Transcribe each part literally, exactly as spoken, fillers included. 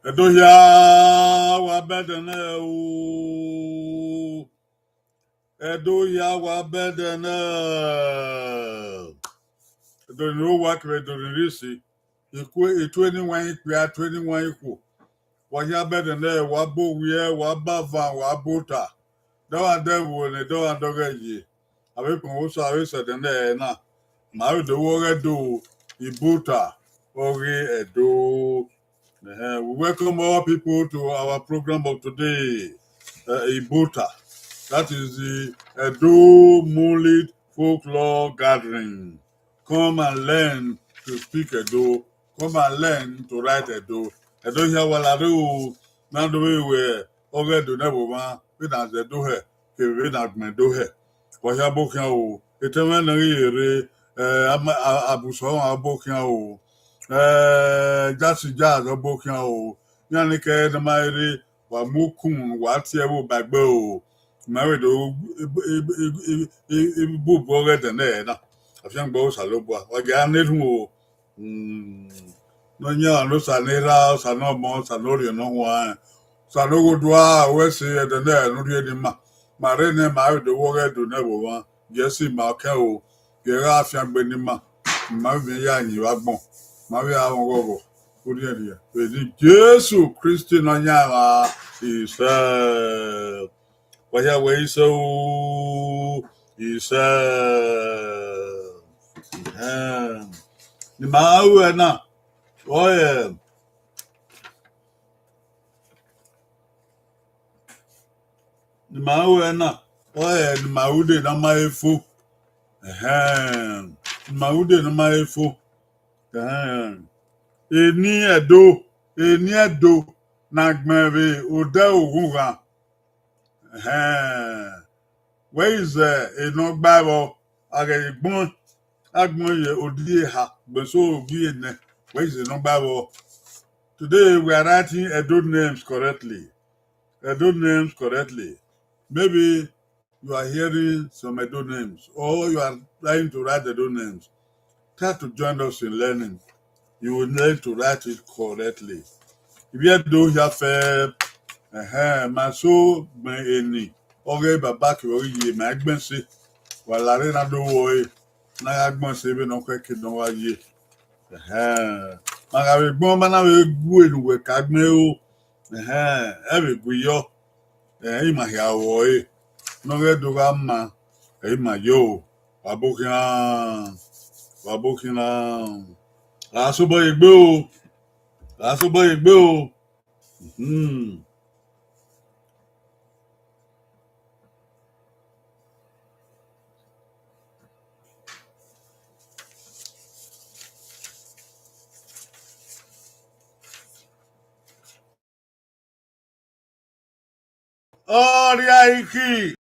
Ẹdo hia, wa bẹdẹ nẹ o. Ẹdo hia, wa bẹdẹ nẹ. Ẹdo ni ro wa kevbe ẹdo ni rre isi. Ikue, itue ni wan ikpia, itue ni wan ikhuo. Wa hia bẹdẹ nẹ, wa ba owiẹ, wa ba avan, wa ba ota. Dọmwadẹ vbo ne dọmwadẹ ọghẹ ye. Avbe ikpọnmwẹ Osa vbe sẹ ẹdẹ nẹ na. Ma vbe do vbe ọghẹ do, Ibuta, ọghe Ẹdo. Uh-huh. We welcome all people to our program of today, uh, Ibuta. That is the Edo Mullet Folklore Gathering. Come and learn to speak Edo. Come and learn to write Edo. Ẹdo hia wa la rre o, na do vbe wẹ ọghe Ẹdo nẹ vbe ọmwa, vbene a zẹ Ẹdo hẹ, kevbe vbene a gbẹn Ẹdo hẹ. Wa hia obọ khian o, etẹn mwẹ ne ọ ghi ye rre, eh, ama-, a-, Abusọ ọmwa obọ khian o, eh, Jasi Jazz obọ khian o, iran ni kẹ ne ma rre, wa mu okun, wa tie ẹvbo ba egbe o, ma vbe do, e, e, e, e, e, e, bubu ọghe Ẹdo nẹ na, afiangbe Osanobua, wa gia na erhunmwu o. Mm. Nọyaẹnmwa ne Osa ne Erha, Osa ne Ọmọ, Osa ne Orhiọn ne Ọhuanrẹn, Osa ne Oghodua, wẹ sẹ ẹdẹ nẹ ne u rhie ne ima. Ma rre nẹ ma vbe do vbe ọghe Ẹdo nẹ vbe ọmwa, gie ẹse ima ọkẹn o, gie ẹre gha fiangbe ne ima, ima vbe ya yin vbe agbọn, ma vbe a mwẹ ọghọghọ, u rhiẹnrhiẹn vbe eni Jesu Kristi Nọyaẹnmwa. Isẹ. Wa hia wẹ isẹ o, isẹ. Ẹhẹn. Ne ima ru ẹna, ọ, ẹ, ne ima ru ẹna, ọ, ẹ, ne ima ru ude ne ọ ma he fo. Ẹhẹn. Ne ima ru ude ne ọ ma he fo. Ẹhẹn. Eni Ẹdo, eni Ẹdo ne a gbẹn vbe odẹ Oghunghan. Ẹhẹn. Wẹ i zẹ enọ gba vbọ, a ghẹ ye gbọn, a gbọn ye odiẹha, gbẹn so ogie nẹ, wẹ i zẹ enọ gba vbọ. Today we are writing Edo names correctly. Edo names correctly. Maybe you are hearing some Edo names, or you are trying to write Edo names. Try to join us in learning. You will learn to write it correctly. Ivbi Ẹdo hia fẹ, ẹhẹn, ma so gbẹn eni, ọghe baba kevbe ọghe iye ma gbẹn se. Wa la rre na do vbọ ẹre, na gha gbẹn se vbene ọ khuẹ ke ne ọ wa ye. Ẹhẹn, ma gha vbe gbẹn ọmọ na vbe gu enu wẹ ka gbẹn o. Ẹhẹn, ẹ vbe gu yọ. Ẹhẹn, ima hia vbọ ẹre. Ne ọ ghẹ do gha ma, ẹ i ma yo. Wa bo khian, wa bo khian. Gha sobọ ye egbe o. Gha sobọ ye egbe o. Hmm. Ọ rhia ikhi,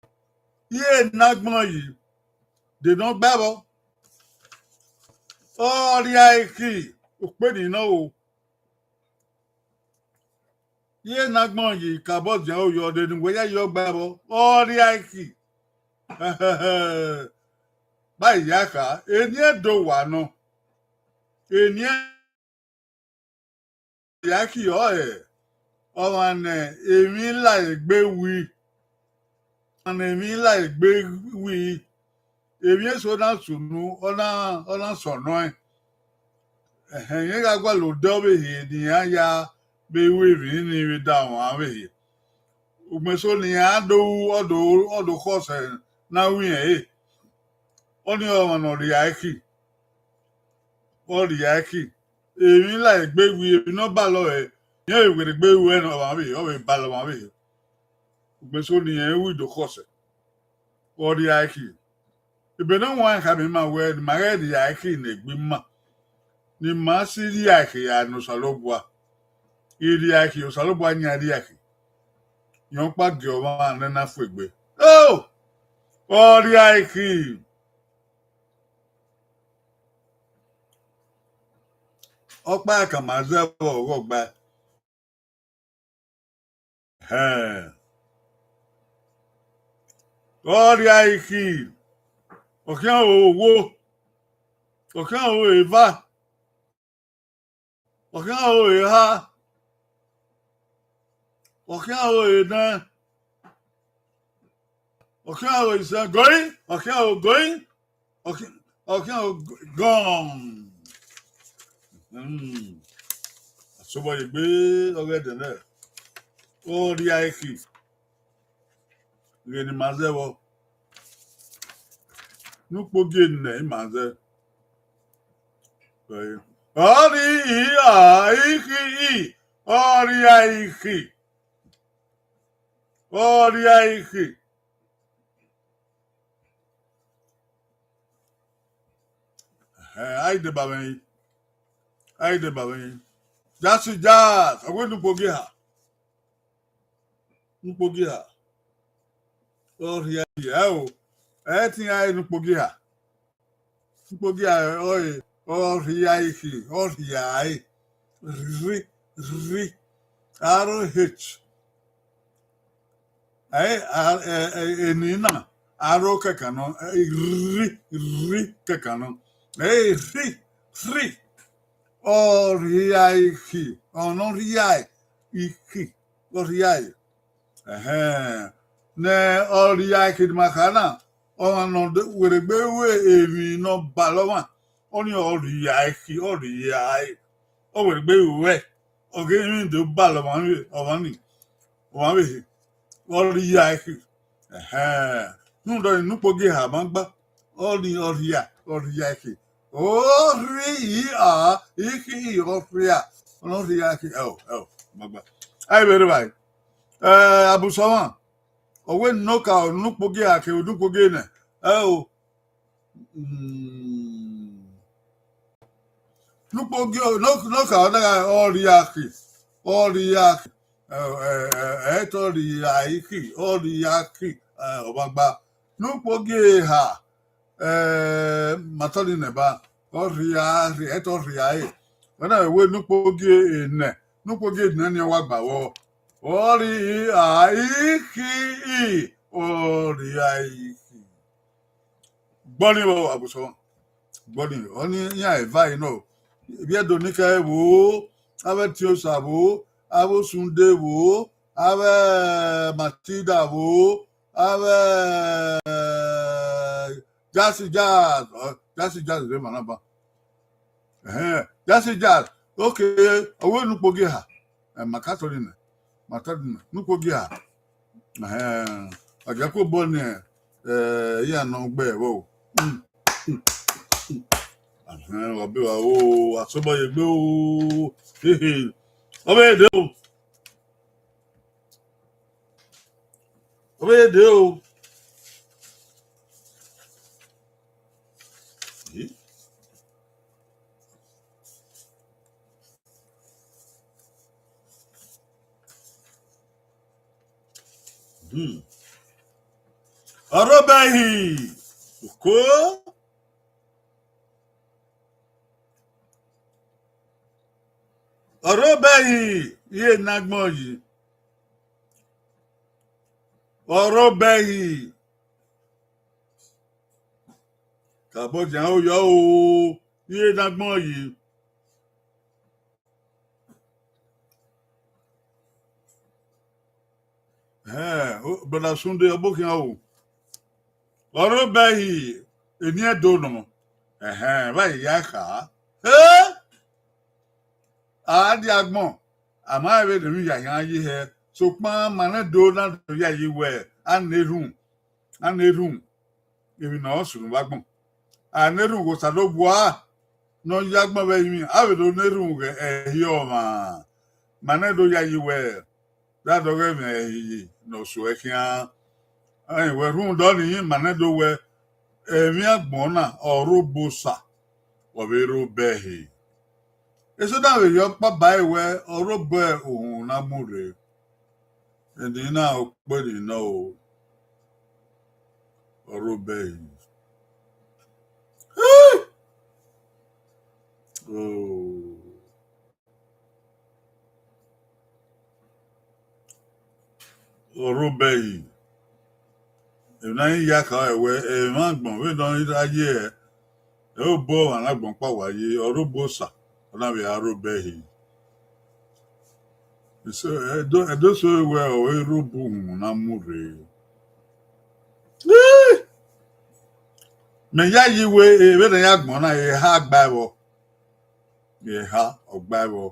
iye ne agbọn yi, de ne ọ gba vbọ. Ọ rhia ikhi, okpeni nọ o. Iye ne agbọn yi, kabọ dian oyọ, de ne uwẹ ya yọ gba vbọ. Ọ rhia ikhi. Ba iya kha, eni Ẹdo wa nọ. Eni ya ki ọre, ọmwa ne emwi la egbe wi, ọmwa ne emwi la egbe wi, emwi eso na sunu, ọ na, ọ na sọnọ ẹn. Ẹhẹn, irẹn gha gualọ odẹ ọvbehe ne iran ya vbe ru emwi ni vbe da ọmwa ọvbehe. Ugbẹn eso ne iran do ru, ọ do, ọ do khọsẹ ne a ru irẹn re. Ọnii ọmwa ne ọ rhia ẹki. Ọ rhia ẹki. Emwi la egbe wi, emwi ne ọ balọ ẹre, irẹn vbe werriegbe ru ẹre ne ọmwa ọvbehe, ọ vbe balọ ọmwa ọvbehe. Ugbẹn eso ne irẹn ru do khọsẹ. Ọ rhia ẹki. Ebe ne ọ wan khama ima wẹẹ, ne ima ghẹ rhia ẹki ne egbe ima, ne ima si rhia ẹki ya ne Osanobua. I rhia ẹki, Osanobua yan rhia ẹki. Irẹn ọkpa gie ọmwa ne na fu egbe. O! Ọ rhia ẹki. Ọkpa ka ma zẹ vbe ọghọgba. Hẹn. Ọ rhia ikhi, ọ khian ro owo, ọ khian ro eva, ọ khian ro eha, Ọ khian ro ehe nẹ. Ọ khian ro isẹ gọe, ọ khian ro gọe, ọ khian, ọ khian ro gọn. Hmm. Asobọyegbe ọghe ẹdẹ nẹ. Ọ rhia ekhi. Ghe ne ima zẹ vbọ. Ne ukpogie nẹ ima zẹ. Ọ rhia ikhi, ọ rhia ikhi. Ọ rhia ikhi. Ẹhẹn, a i deba mwẹ yi. A i deba mwẹ yi. Jasi Jazz, ọ wẹ ne ukpogie ha. Ne ukpogie ha. Ọ rhia ikhi, ẹ o. Ẹ i te iran re ne ukpogie ha. Ukpogie ọre, ọ rhia ikhi, ọ rhia ẹre. Rhi, rhi. R O H. Ẹ, a, ẹ, ẹ, eni na, aro kẹkan nọ, ẹ, rhi, rhi kẹkan nọ. Ẹ, rhi, rhi. Ọ rhia ikhi, ọ nọ rhia ikhi, ọ rhia ẹre. Ẹhẹn. Ne ọ rhia ikhi ne ima kha na, ọmwa ne ọ de werriegbe ru emwi ne ọ balọ ọmwa, ọnii ọ rhia ikhi, ọ rhia ẹre. Ọ werriegbe ruẹ, ọ ghe emwi do balọ ọmwa vbe, ọmwa ni, ọmwa vbe ehe, ọ rhia ikhi. Ẹhẹn. Rhunmwuda ọnii ne ukpogie ha ma gba, ọnii ọ rhia, ọ rhia ikhi. Ọ rhi, a, ikhi, ọ rhia, ọ rhia ikhi, ẹ o, ẹ o, ma gba. A i vbe rre evbare. Eh, Abusọmwa, ọ wẹ ne ọ ka ne ukpogie ha kevbe ne ukpogie nẹ, ẹ o. Mm. Ne ukpogie, ne ọ, ne ọ ka ọ na gha, ọ rhia ikhi, ọ rhia ikhi, ẹ, ẹ, ẹ, ẹ, te ọ rhia ikhi, ọ rhia ikhi, ẹ, ọ ma gba. Ne ukpogie ha, ẹ, ma tọ ni nẹ ba, ọ rhia, rhia, ẹ te ọ rhia ẹre. Wẹ na wẹ ne ukpogie enẹ, ne ukpogie enẹ ni ọ wa gba vbọ. Ọ rhia ikhi, ọ rhia ikhi. Gbọni vbọ, Abusọmwa. Gbọni, ọnii iran eva nọ. Vbe Ẹdo ni kẹ vbo, avbe Etiosa vbo, avbe Osunde vbo, avbe Matilda vbo, avbe Jasi Jazz, ọ, Jasi Jazz rre emwa na ban. Ẹhẹn, Jasi Jazz, okay, ọ wẹ ne ukpogie ha. Ẹ, ma ka tọ ni nẹ, ma tọ ni nẹ, ne ukpogie ha. Ẹhẹn, ọ dia kobọ nẹ, ẹ, iran nọ gbe ẹvbo. Mm. Ẹhẹn, ọ be wa o, Asobọyegbe o. Hehe. Ọ vbe de o. Ọ vbe de o. Hmm. Ọrobẹhi. Oko. Ọrobẹhi, iye ne agbọn yi. Ọrobẹhi. Kabọ dian oyọ o, iye ne agbọn yi. Ẹhẹn, o, brother Sunday, ọ bọ khian o. Ọrobẹhi, eni Ẹdo nọ. Ẹhẹn, vbe a ya kha. Ẹ! A dia agbọn, a ma rẹn vbene emwi ya khian ye hẹ, sokpan ma nẹ do na do yayi wẹ a na erhunmwu, a na erhunmwu, emwi ne ọ sunu vbe agbọn. A na erhunmwu ghe Osanobua ne ọ ya agbọn vbe ẹrinmwi, a vbe do na erhunmwu ghe ẹhi ọmwa. Ma nẹ do yayi wẹ, da dọghe mwẹ ẹhi ne ọ so ẹre khian. Ẹn, wẹ rhunmwuda ọnii, ma nẹ do wẹ, emwi agbọn na ọ rre obọ Osa, ọ vbe rre obọ ẹhi. Eso na vbe ye ọkpa ba ẹre wẹ ọ rre obọ uhunmwu na mu rre. Eni na okpeni nọ o, ọ rre obọ ẹhi. Oh. Ọ rre obọ ẹhi. Emwi ne a ya kha ẹre wẹ, emwa agbọn vbene ọ ghi ra ye ẹre, ẹ, obọ ọmwa ne agbọn ọkpa wa ye, ọ rre obọ Osa, ọ na vbe ra rre obọ ẹhi. Ẹdo so wẹ ọ i rre obọ uhunmwu na mu rre. Ii! Mẹ yayi wẹ vbene a ya gbọn na, eha gba ẹvbo. Eha ọ gba ẹvbo.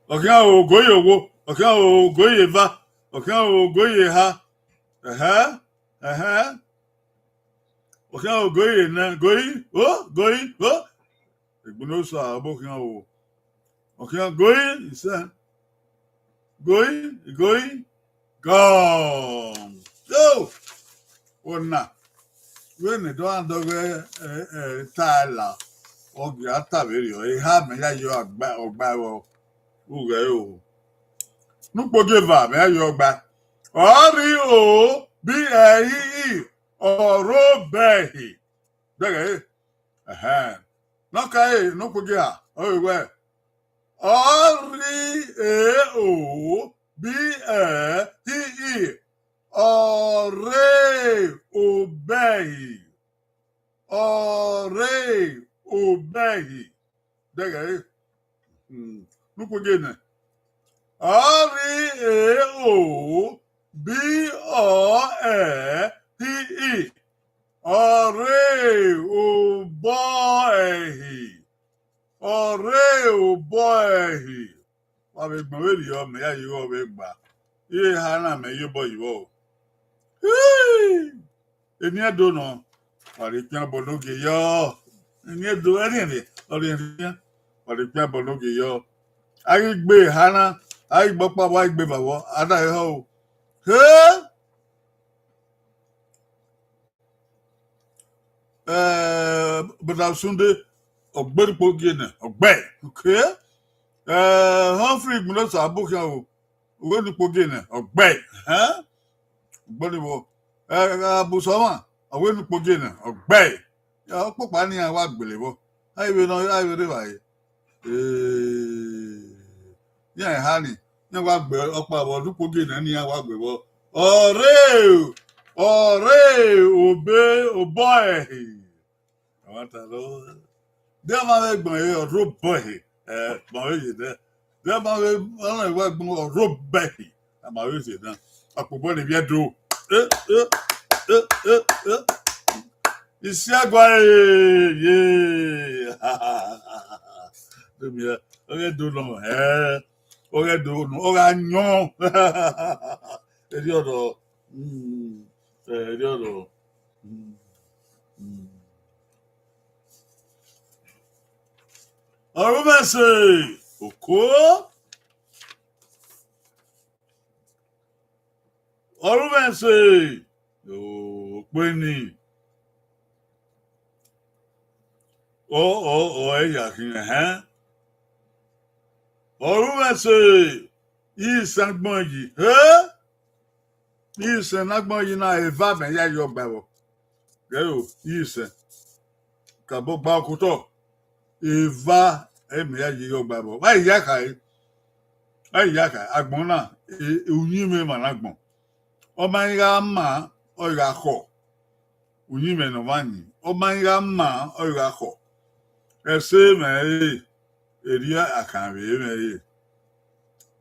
Ọ khian ogo ye owo, ọ khian ogo ye eva, ọ khian ogo ye eha. Ẹhẹ, ẹhẹ. Ọ khian ogo ye nẹ, goi, o, goi, o. Egbunu Osa ọbokhian o. Ọ khian goi, isẹ. Goi, goi, gone. Yo! Ọna, vbene dọgha dọghe, eh, eh, ta la, ọ gia ta vberriọ, eha mẹ ya yọ ọgba, ọgba ẹvbo, ughẹ o. Ne ukpogieva mẹ ya yọ ọgba. Ọ rri o, bi ẹ, i, i, ọ rre obọ ẹhi. Dẹghẹ, ẹhẹn. Ne ọ ka ẹre, ne ukpogieva, ọ re wẹ, ọ rri e, o, bi ẹ, i, i, ọ rre obọ ẹhi. Ọ rre obọ ẹhi. Dẹghẹ, hmm, ne ukpogieva nẹ. Ọ rri e, o, bi ọ, ẹ, i, i. Ọ rre obọ ẹhi. Ọ rre obọ ẹhi. Wa vbe gbọn vberriọ, mẹ ya ye igho vbe gba. Iye eha na mẹ ye obọ yi vbọ o. Hii! Eni Ẹdo nọ, wa rhie ikpian obọ ne ogie yọ. Eni Ẹdo, ẹrriẹnrriẹn, ọ rhiẹnrhiẹn, wa rhie ikpian obọ ne ogie yọ. A ghi gbe eha na, a ghi gbe ọkpa vbọ, a ghi gbe eva vbọ, a na he họ o. He! Eh, Brother Sunday, ọ gbe ne ukpogieva nẹ, ọ gbe. Okay. Eh, Humphrey Igbinosa Abokhian o, ọ gbe ne ukpogieva nẹ, ọ gbe. Ẹhẹn. Ọ gbe ni vbọ. Eh, Abusọmwa, ọ gbe ne ukpogieva nẹ, ọ gbe. Ya, ọkpọkpa ne iran wa gbele vbọ. A i vbe nọ, a i vbe rre evbare. Eh, iran eha ni, iran wa gbe ọkpa vbọ, ne ukpogieva nẹ ne iran wa gbe vbọ. Ọ rre, ọ rre obọ, obọ ẹhi. Ọmwa ta nọ, de ọmwa vbe gbọn ẹre, ọ rre obọ ẹhi. Eh, ma vbe ye nẹ. De ọmwa vbe, ọmwa vbe gbọn, ọ rre obọ ẹhi. A ma vbe ye nẹ. Akpobọ ne ivbi Ẹdo. Eh, eh, eh, eh, eh. Isiagua, eh, ye. Ọghe Ẹdo nọ, eh. Ọghe Ẹdo nọ, ọ gha yọn. Erriọ nọ. Mm, eh, erriọ nọ. Mm, mm. Ọrhumwẹse, oko. Ọrhumwẹse, okpeni. Ọ, ọ, ọ, ẹ ya khian, ẹhẹn. Ọrhumwẹse, isẹn agbọn yi, he? Isẹn ne agbọn yi na, eva mẹ ya ye ọgba vbọ. Ghẹ o, isẹn. Kabọ gba okotọ. Eva, ẹ mẹ ya ye ọgba vbọ. Wa ya khare. Wa ya khare. Agbọn na, e, uyinmwẹ emwa ne agbọn. Ọ ma ghi gha ma, ọ ghi gha khọ. Uyinmwẹ ne ọmwa yin, ọ ma ghi gha ma, ọ ghi gha khọ. Ẹse mwẹ re, erriọ akan vbe mwẹ re.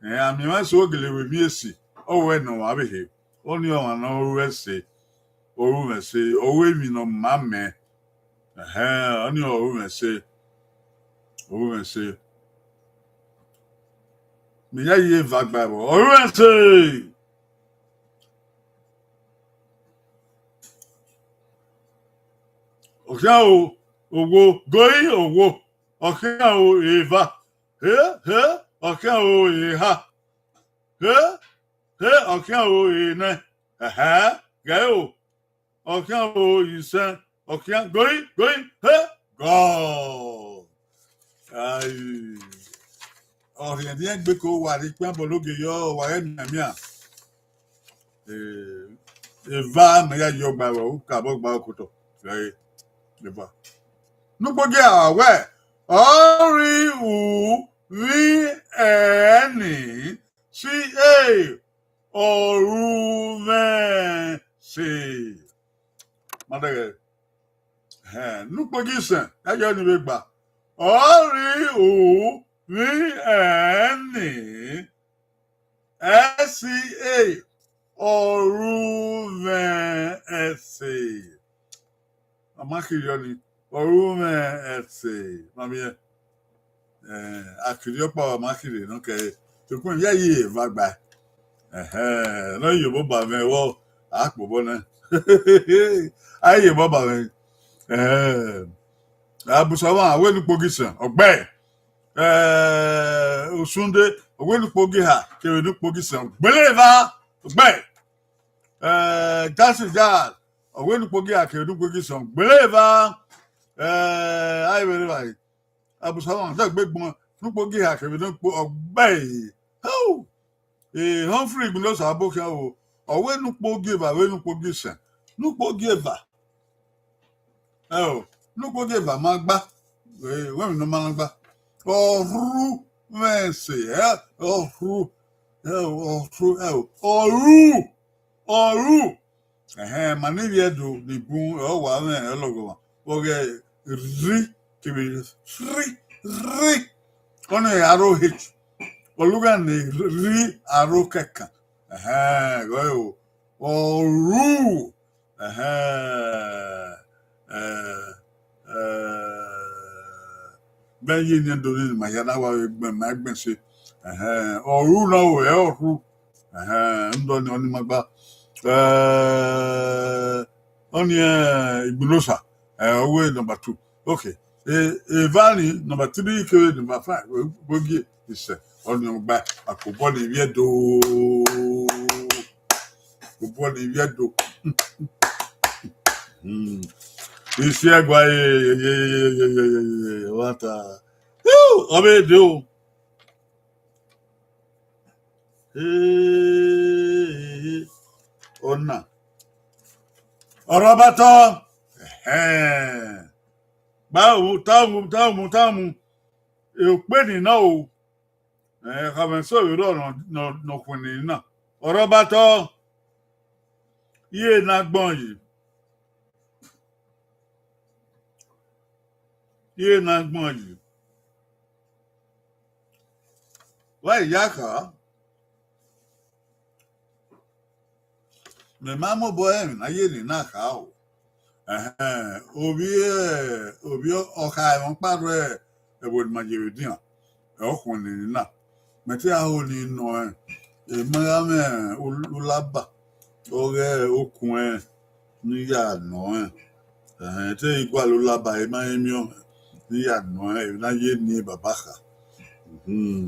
Ẹ, a miẹn emwa eso gele vbe miẹn esi, ọ wẹ ne ọmwa vbe he. Ọnii ọmwa ne ọ ru ẹse, ọ ru mwẹ ẹse, ọ ru emwi ne ọ ma mẹ. Ẹhẹn, ọnii ọ ru mwẹ ẹse, ọ ru mwẹ ẹse. Mẹ ya ye eva gba ẹvbo, ọ ru mwẹ ẹse. Ọ khian o, owo, goi owo. Ọ khian o, eva. He, he, ọ khian o, eha. He, he, ọ khian o, enẹ. Ẹhẹ, ghẹ o. Ọ khian o, isẹn. Ọ khian, goi, goi, he, gọ. Ai. Ọ rhiẹnrhiẹn gbe ko wa rhie ikpian bọ ne ogie yọ, wa ghẹ mianmian. Eh, eva mẹ ya ye ọgba vbọ, u kabọ gba okotọ. Eh, eva. Ne ukpogieva wẹ, ọ rri u vbi ẹni, si e, ọ ru mwẹ ẹse. Ma dẹghẹ. Hẹn, ne ukpogieva isẹn, ya ye ọnii vbe gba. Ọ rri u Vbe ẹn ni, S C A, Ọrumwẹn ẹse. Ọ ma khirhiọ ni, Ọrumwẹn ẹse. Ma miẹn, eh, a khirhiọ ọkpa, ọ ma khirhiọ nọ kẹre. Sokpan ya ye eva gba. Ẹhẹn, ne ọ ye obọ ba mwẹ vbọ, a kpe obọ nẹ. A ye obọ ba mwẹ. Eh, Abusawan, ọ wẹ ne ukpogi sẹ, ọ gbe. Eh, Osunde, ọ wẹ ne ukpogi ha kevbe ne ukpogi sẹ, ọ gbele eva, ọ gbe. Eh, Jackson Jazz, ọ wẹ ne ukpogi ha kevbe ne ukpogi sẹ, ọ gbele eva. Eh, a i vbe rre evbare. Abusawan, ọ gbe gbọn, ne ukpogi ha kevbe ne ukpo-, ọ gbe. Hau! Eh, Humphrey Igbinosa Abokhian o, ọ wẹ ne ukpogi eva, wẹ ne ukpogi sẹ, ne ukpogi eva. Ẹo, ne ukpogi eva ma gba, eh, wẹ emwi ne ọ ma na gba. Ọrumwẹn ẹse, eh, ọrhu, ẹo, ọrhu, ẹo, ọrhu, ọrhu. Ẹhẹn, ma ne ivbi Ẹdo ni bun, ọ wa mwẹ ọlọghọmwa, vbe ọghe rri, kevbe rri, rri. Ọnii aro H. Ọ lugha ne rri aro kẹkan. Ẹhẹn, ghe o. Ọrhu. Ẹhẹn. Eh, eh, vbe ye ne do ni ma hia na wa vbe gbẹn, ma gbẹn se. Ẹhẹn, ọrhu na o, ẹ ọrhu. Ẹhẹn, ndọ ni, ọnii ma gba. Eh, ọnii, eh, Igbinosa, eh, ọ wẹ number two. Okay. Eh, eva ni, number three kevbe number five, we, we gie isẹ, ọnii ọ gba, akobọ ni ivbi Ẹdo. Akobọ ni ivbi Ẹdo. Hmm. Isi ẹgua ye, ye, ye, wa ta. Yoo, ọ vbe de o. Ee, ọna. Ọrọbatọ. Ẹhẹn. Gba mu, ta mu, ta mu, ta mu. E okpeni na o. Eh, khamẹ so vbe rrọọ nọ, nọ, nọ khuẹnnẹ na. Ọrọbatọ. Iye ne agbọn yi. Iye ne agbọn yi. Wa ya kha. Mẹ ma mobọ ẹmwẹ ne a ye ne na kha o. Ẹhẹn, ovbi, ovbi ọkha ẹmwẹ ọkpa rre ẹvbo ne ima ye vbe edian, ẹ, ọ khuẹnnẹ ne na. Mẹ te a ho ni nọ ẹn, emọ gha mwẹ u-, ulaba, ọghe okhuẹn ne I ya nọ ẹn. Ẹhẹn, te I gualọ ulaba, emọ i miẹn ọmwa ne I ya nọ ẹn, emwi ne a ye ni baba kha. Hmm.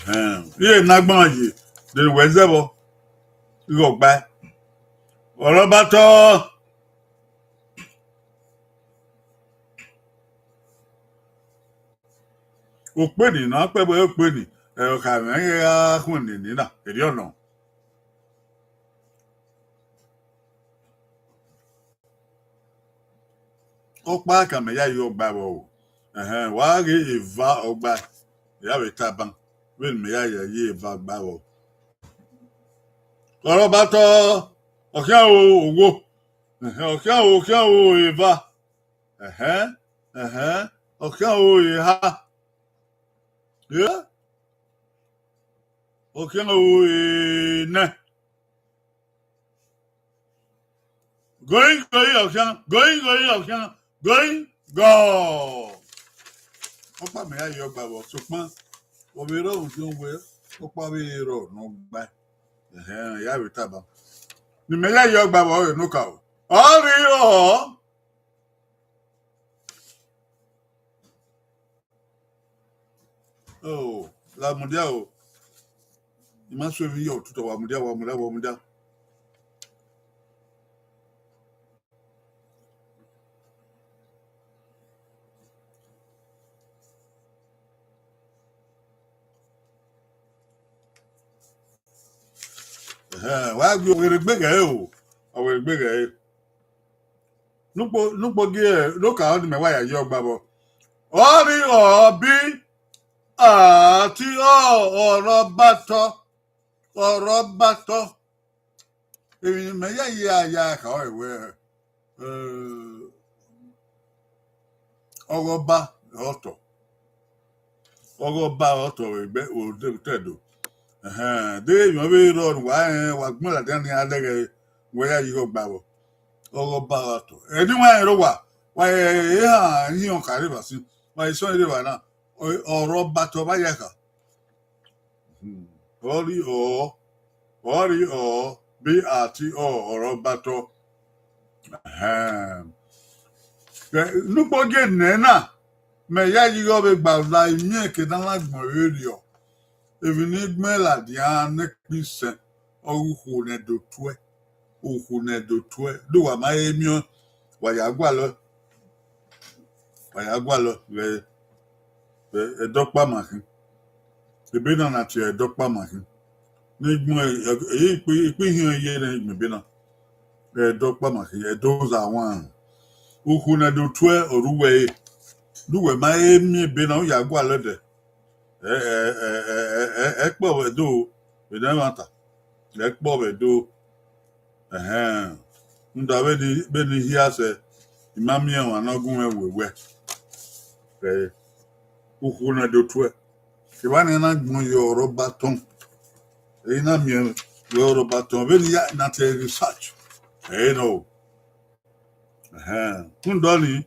Ẹhẹn, iye ne agbọn yi, de wẹ zẹ vbọ, ighẹ ọgbae. Ọrọbatọ. Okpeni ne a kpẹvbo okpeni, ẹ, ọ kha mwẹ gha khuẹnnẹ ne na, erriọ nọ. Ọkpa ka mẹ ya ye ọgba vbọ o. Ẹhẹn, wa ghe eva ọgba, ya vbe taba, vbene mẹ ya ye eva ọgba vbọ. Ọrọbatọ, ọ khian o, owo. Ẹhẹn, ọ khian o, ọ khian o, eva. Ẹhẹn, ẹhẹn, ọ khian o, eha. Ẹ? Ọ khian o, enẹ. Going, going, ọ khian, going, going, ọ khian, going, go. Ọkpa mẹ ya ye ọgba vbọ, sokpan, ọ vbe rrọọ udiọn wẹ, ọkpa vbe rrọọ ne ọ gbae. Ẹhẹn, ya vbe taba. Ne imẹ ya ye ọgba vbọ, ọ rre ne okaro. Ọ rri ọ. Oh, la mudia o. I ma so emwi ye otutọ, wa mudia, wa mudia, wa mudia. Ẹhẹn, wa gbe ọghe rẹ gbe ghẹ o, ọghe rẹ gbe ghẹ. Nukpo, nukpo gie, noka ọnii mẹ wa ya ye ọgba vbọ. Ọ rri ọ bi, a ti ọ, ọrọbatọ, ọrọbatọ. Emwi ne imẹ ya ye a ya kha ọre wẹ, eh, ọghe ọba ọtọ. Ọghe Ọba ọtọ vbe egbe otọ Ẹdo. Ẹhẹn, deghẹ emwi ọvbehe rrọọ ne uwa rẹn, wa gbẹn ladian ne iran lẹghẹ, wẹ ya yi igho gba vbọ. Ọghe Ọba ọtọ. Ẹni wa rẹn rre owa, wa ehan ihiọn ka rre evba sin, wa isọn rre evba na, ọ, ọre Ọba ọtọ vba ya kha. Hmm. Ọ rri ọ, ọ rri ọ, B R T ọ, ọre Ọba ọtọ. Ẹhẹn. Ẹ, ne ukpogiẹ nẹ na, mẹ ya yi igho vbe gba la imiẹn ke ne a na gbẹn vberriọ. Emwi ne I gbẹn ladian ne ẹkpo isẹn, ọghe ukhu ne Ẹdo tuẹ, ukhu ne Ẹdo tuẹ, do wa ma he miẹn, wa ya gualọ, wa ya gualọ vbe, vbe Ẹdo ọkpa ma khin. Ebe na na tie Ẹdo ọkpa ma khin. Ne I gbẹn, ẹ, ikpe, ikpe ihiọn ye ne I gbẹn ebe na. Ẹdo ọkpa ma khin, Ẹdo za wan. Ukhu ne Ẹdo tuẹ ọre uwẹ re. Do wẹ ma he miẹn ebe na, u ya gualọ dẹ. Ẹ, ẹ, ẹ kpọ vbe Ẹdo, vbe ne ẹmwata, ẹ kpọ vbe Ẹdo. Ẹhẹn. Rhunmwuda vbene, vbene I hia sẹ, I ma miẹn ọmwa ne ọ gu mwẹ wẹ wẹ. Ẹ, ukhu ne Ẹdo tuẹ. Evba ne I na gbẹn ye ọre Ọba ọtọ. I na miẹn wẹ ọre Ọba ọtọ. Vbene I ya na tie research. Ẹ nọ. Ẹhẹn. Rhunmwuda ọnii,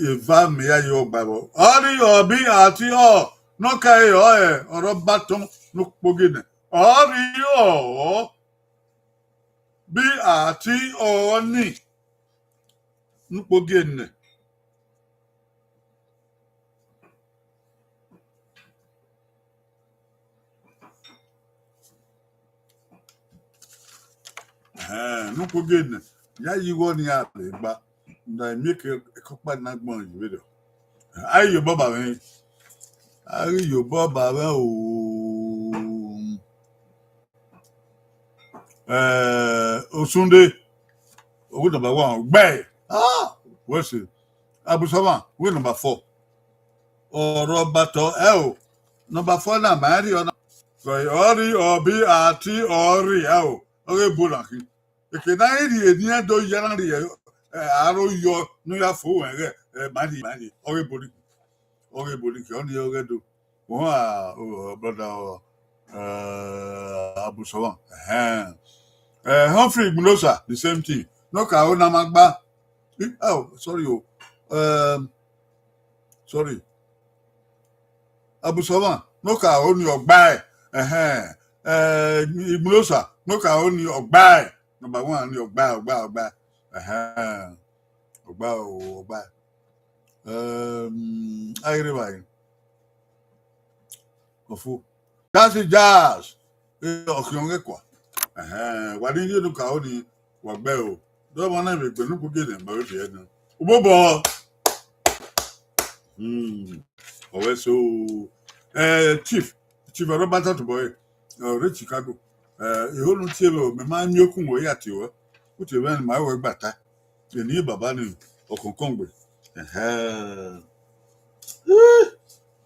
eva mẹ ya yi igho gba vbọ. Ọ rri ọ, B R T ọ, ne ọ ka ẹre ọ, ẹ, ọre Ọba ọtọ ne ukpogiẹ nẹ. Ọ rri ọ, B R T ọ ni, ne ukpogiẹ nẹ. Ẹhẹn, ne ukpogiẹ nẹ, ya yi igho ni a rre gba, ne I miẹn ke ekọkpa na gbọn yi vberriọ. A ghi ye obọ ba mwẹ, a ghi ye obọ ba mwẹ o. Eh, Osunde, ọghe number one, ọgbẹe. Ah, wẹ sẹ. Abusọmwa, wẹ number four. Ọre Ọba ọtọ, ẹ o. Number four na, ma rhie ọna. Ọ rri ọ, B R T ọ rri, ẹ o. Ọghe ebo na khin. Eke na i rhie ne iran do ya na rhie, eh, aro yọ ne u ya fo ruẹn ghẹ, eh, ma rhie, ma rhie. Ọghe ebo ni khin. Ọghe ebo ni khin, ọnii ọghe do. Ohan, oh, brother, uh, Abusọmwa. Ẹhẹn. Eh, Humphrey Igbunosa, the same thing. Ne ọ ka ho ne a ma gba. Oh, sorry o. Um, sorry. Abusọmwa, ne ọ ka ho ni ọgbae. Ẹhẹn. Eh, Igbunosa, ne ọ ka ho ni ọgbae. Number one ni ọgbae, ọgbae, ọgbae. Ẹhẹn. Ọgbae o, ọgbae. Um, a i rre evbare. Ọfu. That's it, Jazz. Eh, ọ khian mwẹ kua. Ẹhẹn, wa ni ye ne u ka ho ni, wa gbe o. Dọmọ na vbe gbe ne u kugbe ne ma vbe fi ẹdẹ. Ubobọ. Hmm. Ọ wẹ so. Eh, Chief, Chief Robert Atubọye, ọ rre Chicago. Eh, eho ne u tie vbe, mẹ ma miẹn okun wẹ ya tie ruẹ. U tie vbe ne ma wẹ gba ta. Eni baba ni ọkọnkọn gbe. Ẹhẹn. Eh,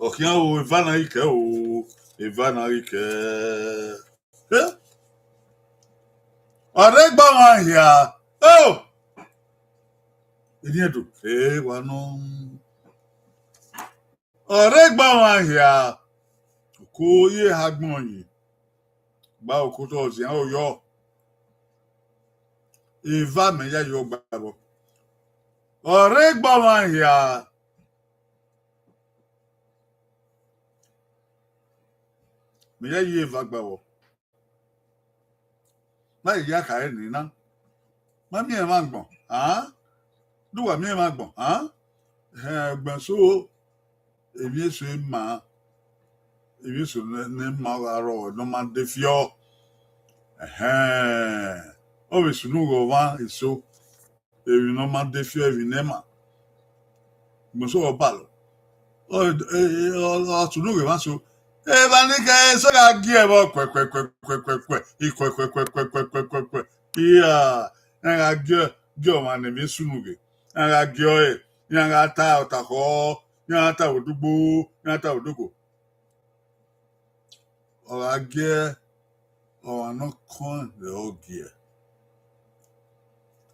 ọ khian o, eva na ghi kẹ o, eva na ghi kẹ. Eh? Ọ rre gba ọmwa hia. Oh! Eni Ẹdo, eh, wa nọ. Ọ rre gba ọmwa hia. Oko ye ha gbọn yi. Gba oko tọ zian oyọ. Eva mẹ ya yo gba vbọ. Ọ rre gba ọmwa hia. Mẹ ya ye eva gba vbọ. Na ya khare ni na. Ma miẹn emwa agbọn, a? Do wa miẹn emwa agbọn, a? Ẹhẹn, ẹgbẹn so, emwi eso ma, emwi eso ne, ne ma gha rrọọ, ne ọ ma de fiọ. Ẹhẹn, ọ vbe sunu ghe ọmwa eso. Emwi ne ọ ma de fiọ, emwi ne ma. Mẹ so ọ balọ. Ọ, ọ, ọ, ọ sunu ghe emwa so. Eva ni kẹ eso gha gie ẹvbo kuẹ, kuẹ, kuẹ, kuẹ, kuẹ, kuẹ, i kuẹ, kuẹ, kuẹ, kuẹ, kuẹ, kuẹ, kuẹ, kuẹ. Iya, iran gha gie, gie ọmwa ne emwi sunu ghe. Iran gha gie ọre, iran gha ta ọtakhọ, iran gha ta odugbo, iran gha ta odugbo. Ọ gha gie ọmwa ne ọ kọn rẹ ọ gie.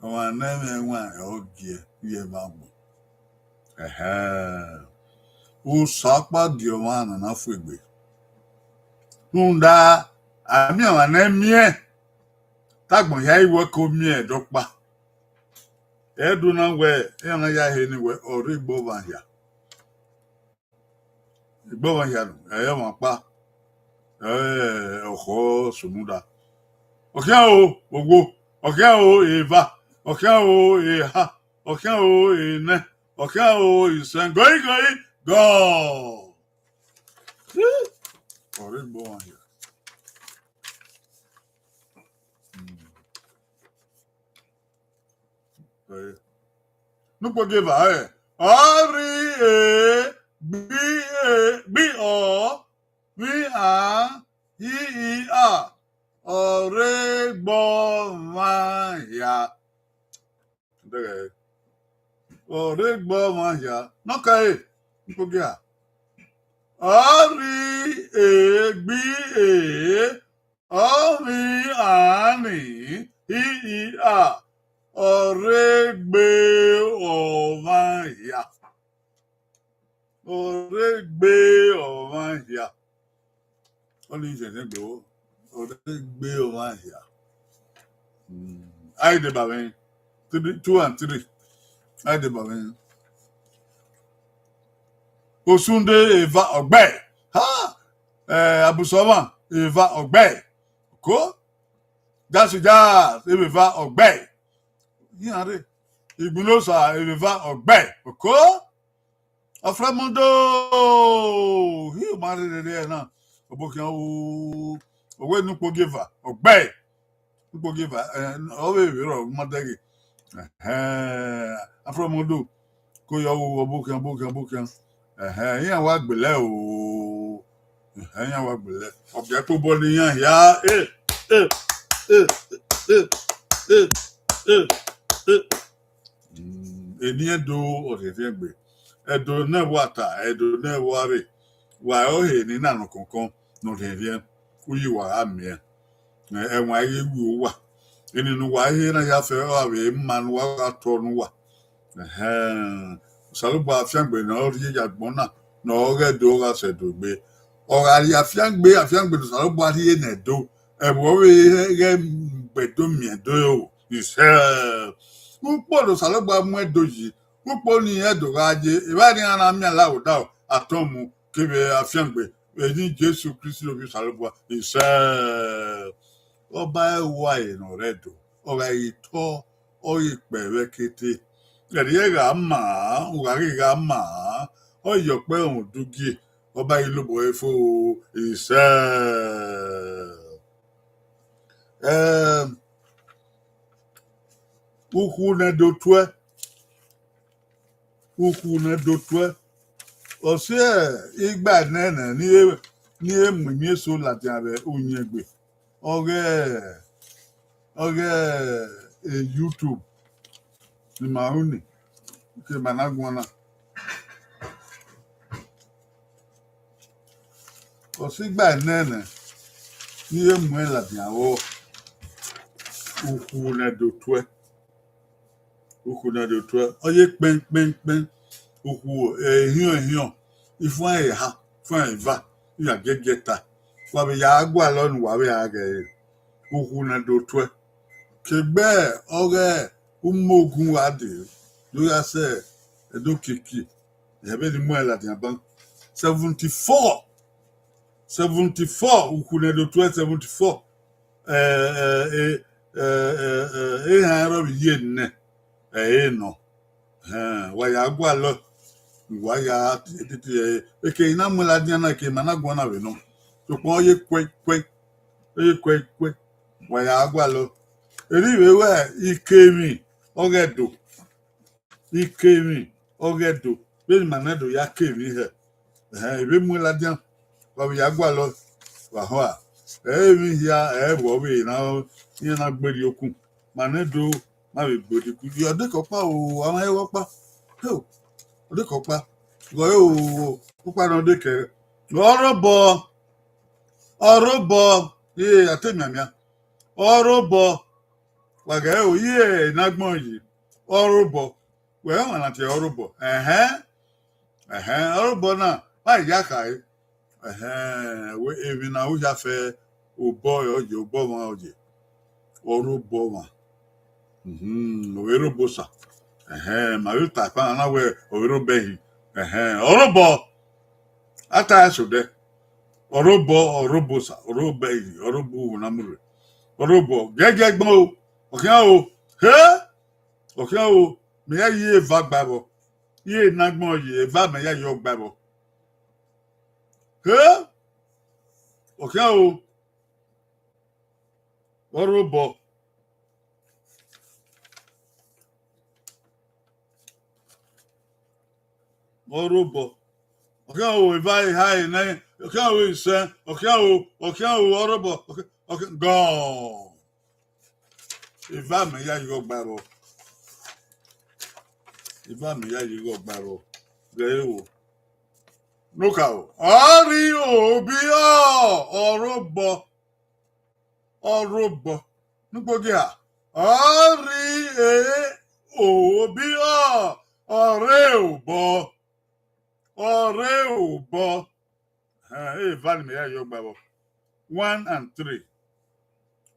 Ọmwa ne ẹ mwẹ ẹwaẹn rẹ ọ gie, iye ma mu. Ẹhẹn. Osa ọkpa gie ọmwa na na fu egbe. Rhunmwuda, a miẹn ọmwa ne ẹ miẹn, te agbọn hia i wẹ ke ọ miẹn ẹdẹ ọkpa. Ẹdẹ na wẹ, iran na ya he ni wẹ, ọ rre egbe ọmwa hia. Egbe ọmwa hia nọ, ẹ i re ọmwa ọkpa, ẹ, ọkhọ sunu da. Ọ khian o, owo, ọ khian o, eva, ọ khian o, eha, ọ khian o, enẹ, ọ khian o, isẹn, gọi, gọi, gọ. Ọ rre egbe ọmwa hia. Nukpo gie eva, ẹ. Ọ rri e, gbi e, gbi ọ, vbi a, hi i a, ọ rre egbe ọmwa hia. Ọ rre egbe ọmwa hia. Nọ ka e, nukpo gie a. Ọ rri e, gbi e, ọ vbi a ni, hi i a, ọ rre egbe ọmwa hia. Ọ rre egbe ọmwa hia. Ọnii zẹdẹ gbe, ọ rre egbe ọmwa hia. Mm. A i deba mwẹ. Three, two and three. A i deba mwẹ. Osunde eva ọgbẹe. Ha! Eh, Abusọmwa eva ọgbẹe. Ko? Jasi Jasi eva ọgbẹe. Iran rre. Igbinosa eva ọgbẹe. Ko? Aframundo, hi ma rherhe na. Ọbokhian o, ọ wẹ nukpo gie eva, ọgbẹe. Nukpo gie eva, eh, ọ vbe vbe rrọọ ma dẹghe. Ẹhẹn, Aframundo, ko yọ wo ọbokhian, ọbokhian, ọbokhian. Ẹhẹn, iran wa gbele o. Ẹhẹn, iran wa gbele. Ọ biẹ kpobọ ne iran hia, eh, eh, eh, eh, eh, eh, eh, eh. Mm, eni Ẹdo ọ rhiẹnrhiẹn gbe. Ẹdo ne wa ta, Ẹdo ne wa rre. Wa ọre ọhe ne na nọ kọnkọn ne ọ rhiẹnrhiẹn, uyi wa gha miẹn. Ẹ, ẹwaẹn i ghi wu uwa. Eni ne uwa he na ya fẹ, ọ gha vbe ma ne uwa gha tọ ne uwa. Ẹhẹn. Osanobua fiangbe ne ọ rhie ye agbọn na, ne ọ ghẹ do gha sẹ do gbe. Ọ gha rhie afiangbe, afiangbe ne Osanobua rhie ne Ẹdo. Ẹvbo ọ vbe ghẹ gbe do miẹn do o. Isẹ. Ukpo ne Osanobua mu Ẹdo yi, ukpo ni Ẹdo gha ye, evba ne iran na miẹn la odaro, atọn mu, kevbe afiangbe, vbe eni Jesu Kristi ne Ovbi Osanobua, isẹ. Ọba ẹwae ne ọ rre Ẹdo, ọ gha ghi tọ, ọ ghi kpẹ vbe ẹkete. Ẹrriẹ gha ma, u gha ghi gha ma, ọ ye ọkpẹ rhunmwuda ugie, ọba ghi lobọ ẹre fo, isẹ. Ẹm, ukhu ne Ẹdo tuẹ, ukhu ne Ẹdo tuẹ, ọ si igba nene ni e, ni e mu emwi eso ladian vbe uyẹngbe, ọghe, ọghe, eh, YouTube, ne ima ru ni, ke ima na guan na. Ọ si igba nene ni e mu ẹn ladian vbọ, ukhu ne Ẹdo tuẹ. Ukhu ne Ẹdo tuẹ, ọ ye kpẹn, kpẹn, kpẹn. Ukhu, eh, ehiọn, ehiọn, ifuan eha, ifuan eva, iran giẹgiẹ ta. Wa vbe ya gualọ ne uwa vbe a ghẹ re. Ukhu ne Ẹdo tuẹ. Kegbe ọghe umogun wa dee, do ya sẹ Ẹdo kiekie, ẹvbo ni mu ẹn ladian ban. Seventy four, seventy four, ukhu ne Ẹdo tuẹ seventy four. Eh, eh, eh, eh, eh, eh, ehan rọ vbe iye nẹ, ẹ i re nọ. Ẹhẹn, wa ya gualọ, wa ya tete, eke i na mu ladian na, eke ima na guan na vbe nọ. Sokpan ọ ye kue, kue, ọ ye kue, kue, wa ya gualọ. Erha vbe wẹ ikemwi ọghe Ẹdo, ikemwi ọghe Ẹdo, vbene ima na do ya kemwi hẹ. Ẹhẹn, I vbe mu ladian, wa vbe ya gualọ, wa họn a. Ẹ i re emwi hia, ẹ i re vbe ọ vbe na, iran na gberriọ okun. Ma nẹ do, ma vbe gbe odekun. Ọ dekẹ ọkpa o, a ma he ọkpa. He o, ọ dekẹ ọkpa. Gọ he o, ọkpa nọ dekẹ. Ọ rre obọ, ọ rre obọ, iye a te mianmian. Ọ rre obọ, wa ghẹ o, iye ne agbọn yi. Ọ rre obọ, wẹ ọmwa na tie ọ rre obọ. Ẹhẹn. Ẹhẹn, ọre obọ na, ma ya khare. Ẹhẹn, wẹ emwi ne u ya fẹ, obọ ọre ọ ye, obọ ọmwa ọ ye. Ọre obọ ọmwa. Mhm, ọ vbe rre obọ Osa. Ẹhẹn, ma vbe ta ẹkpa na wẹ ọ vbe rre obọ ẹhi. Ẹhẹn, ọre obọ. A ta ẹse odẹ. Ọre obọ, ọre obọ Osa, ọre obọ ẹhi, ọre obọ uwu na mu rre. Ọre obọ, giẹgiẹ gbọn o. Ọ khian o. He! Ọ khian o. Mẹ ya ye eva gba ẹvbo. Iye ne agbọn ye, eva mẹ ya ye ọgba ẹvbo. He! Ọ khian o. Ọre obọ. Ọre obọ. Ọ khian o, eva eha nẹ, ọ khian o, isẹn, ọ khian o, ọ khian o, ọre obọ, ọ khian, ọ khian, gọọ. Eva mẹ ya ye ọgba ẹvbo. Eva mẹ ya ye ọgba ẹvbo. Ghe ẹre o. Nokaro. Ọ rri obi ọ, ọre obọ. Ọre obọ. Ne ukpogieva. Ọ rri e obi ọ, ọre obọ. Ọre obọ. Ẹhẹn, eva ni mẹ ya ye ọgba ẹvbo. One and three.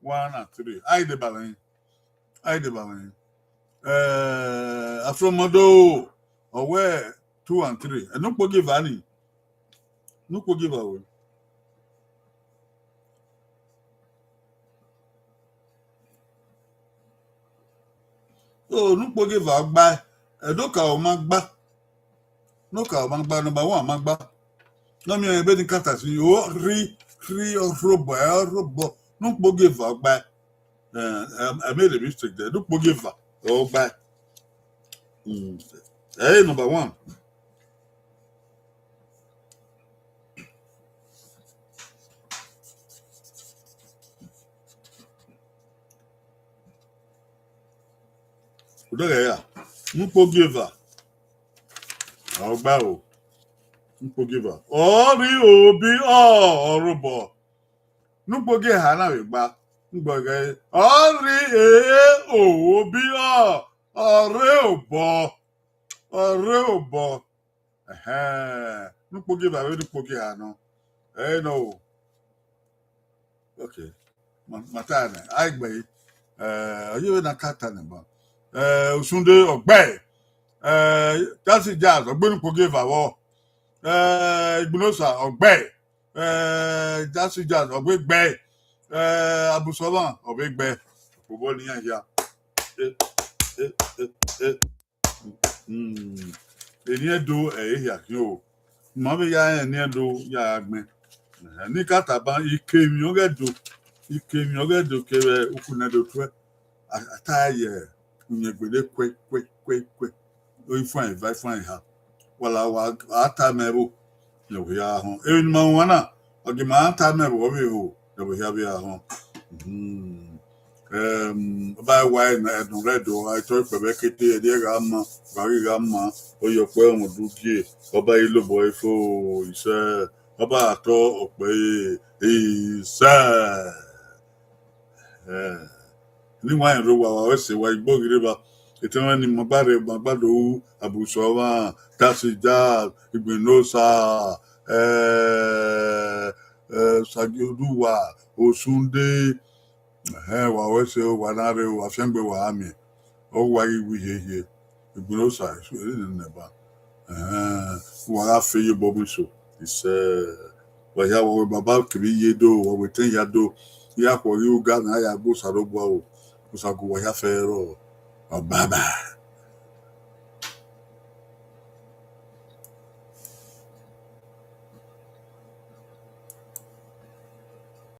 One and three. A i deba mwẹ. A i deba mwẹ. Eh, Afromodo, ọ wẹ two and three. Eh, ne ukpogieva ni. Ne ukpogieva wẹ. So, ne ukpogieva gba, eh, Nokaro ma gba. Nokaro ma gba, number one ma gba. Ne ọ miẹn ebe ni kata si, ọ rri, rri ọre obọ, ọre obọ. Ne ukpogieva gba. Eh, I, I made a mistake there. Ne ukpogieva, ọ gba. Mm. Hey, number one. Odoghe ya, ne ukpogieva. Ọ gba o. Ne ukpogieva. Ọ rri obi ọ, ọre obọ. Ne ukpogieva na vbe gba. Ngbọghe, ọ rri e obi ọ, ọre obọ. Ọre obọ. Ẹhẹn, ne ukpogieva vbe ne ukpogieva nọ. Ẹ nọ o. Okay. Ma, ma ta nẹ, a i gbe yi. Eh, ọ ye vbe na ka ta nẹ ba. Eh, Osunde, ọ gbe. Eh, Tasi Jazz, ọ gbe ne ukpogieva vbọ. Eh, Igbinosa, ọ gbe. Eh, Tasi Jazz, ọ gbe gbe. Eh, Abusọmwa, ọ vbe gbe. Obọ ne iran hia. Eh, eh, eh, eh. Hmm. Eni Ẹdo ẹ i hia khian o. Ma vbe ya rẹn eni Ẹdo ya gha gbẹn. Eh, ne I ka taba, ikemwi ọghe Ẹdo, ikemwi ọghe Ẹdo kevbe ukhu ne Ẹdo tuẹ. A, a ta ye uyẹn gbele kue, kue, kue, kue. Ifuan eva, ifuan eha. Wala wa, a ta mẹ vbo, ne ọ vbe ya họn. Emwi ne ima wan na, ọ ghi ma ta mẹ vbo, ọ vbe ho, ne ọ vbe hia vbe ya họn. Hmm. Em, ọba wa ẹnọ rẹ do, a i tọ ikpẹvbẹ kete, ẹdẹ gha ma, wa ghi gha ma, oyọkpẹ ọmọ du gie, ọba i lobọ ifo, isẹ, ọba atọ ọkpẹ, isẹ. Eh, ne wa rẹn rre owa, wa wẹ sẹ, wa i gbe oghi rre evba. Etẹn mwẹ ni ma gba rre, ma gba do ru Abusọmwa, Tasi Jazz, Igbinosa, eh, eh, Sagioduwa, Osunde. Ẹhẹn, wa wẹ sẹ, wa na rre, wa fiangbe, wa gha miẹn. Ọ wa ghi wi hiehie. Igbinosa, esu eri nene ba. Ẹhẹn, wa gha fe ye obọ mu iso. Isẹ, wa hia, wa wẹ baba kevbe iye do, wa wẹ etẹn hia do. Ya khuọ ghi uga na ya gbe Osanobua o. Osa gu wa hia fẹ rrọọ. Ọ baba.